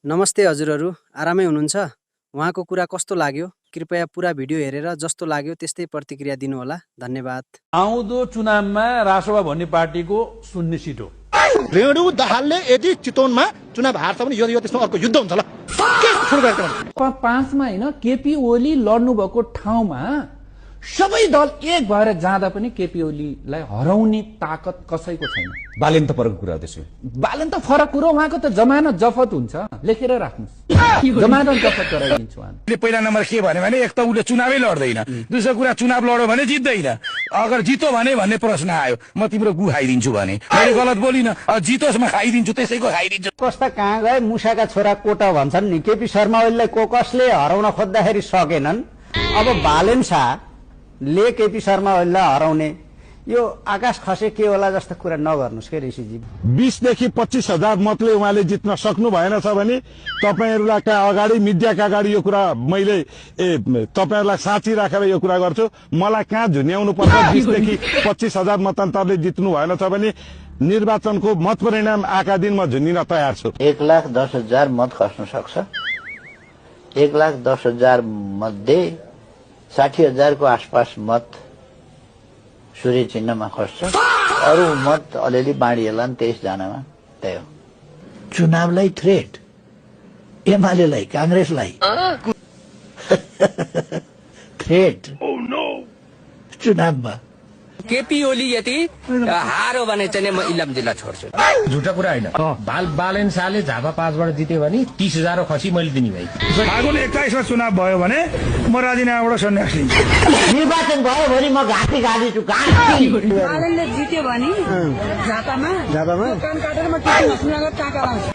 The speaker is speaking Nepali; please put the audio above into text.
नमस्ते हजुरहरू, आरामै हुनुहुन्छ? उहाँको कुरा कस्तो लाग्यो? कृपया पुरा भिडियो हेरेर जस्तो लाग्यो त्यस्तै प्रतिक्रिया दिनुहोला। धन्यवाद। आउँदो चुनावमा रासोवा भन्ने पार्टीको 0 सिट हो। रेणु दाहालले यदि चितवनमा चुनाव हार्छ भने यो त्यसमा अर्को युद्ध हुन्छ ल। के सुरु गरेको 5 मा हैन केपी ओली लड्नु भएको ठाउँमा सबै दल एक भएर जाँदा पनि केपी ओलीलाई हराउने ताकत कसैको छैन। बालेन त फरक कुरा त्यसो। बालेन त फरक कुरो, उहाँको त जमानत जफत हुन्छ, लेखेर राख्नुस्। जमानत जफत गराइदिन्छु उहाँले। पहिला नम्बर के भने एक त उसले चुनावै लड्दैन, दोस्रो कुरा चुनाव लड्यो भने जित्दैन, अगर जितो भने भन्ने प्रश्न आयो म तिम्रो गु खाइदिन्छु भने मैले गलत बोलिन, जितोस् म खाइदिन्छु, त्यसैको खाइदिन्छु। कस्ता कहाँ गए मुसाका छोरा कोटा भन्छन् नि। केपी शर्मा ओलीलाई कसले हराउन खोज्दाखेरि सकेनन्। अब बालेन शाहले केपी शर्मा ओलीलाई हराउने यो आकाश खसे के होला जस्तो कुरा नगर्नुस् के ऋषिजी। 20 देखि 25,000 मतले उहाँले जित्न सक्नु भएन छ भने तपाईहरुलाई अगाडि मिडियाका अगाडि यो कुरा मैले तपाईहरुलाई साँची राखेर यो कुरा गर्छु। मलाई कहाँ झुन्याउनु पर्छ? 20 देखि 25,000 मतान्तरले जित्नु भएन छ भने निर्वाचनको मत परिणाम आका दिन म झुन्निन तयार छु। 1,10,000 मत खस्न सक्छ। 1,10,000 मध्ये 60,000 को आसपास मत सूर्य चिन्हमा खस्छ, अरू मत अलिअलि बाँडिएला 23 जनामा। त्यही हो चुनावलाई थ्रेट, एमालेलाई कांग्रेसलाई थ्रेट चुनावमा। केपी ओली यदि हारो भने चाहिँ म इलाम जिल्ला छोड्छु। झुटा कुरा हैन। बालेन शाहले झापा 5 बाट जित्यो भने 30,000 खसी मैले दिने भाइ। फागुन 21 मा चुनाव भयो भने म राजीनामाबाट सन्यास लिन्छु। निर्वाचन भयो भने म घाँटी गाडी छु घाँटी। बालेनले जित्यो भने झापामा कान काटेर म केपी नगरपालिका टाका लान्छु।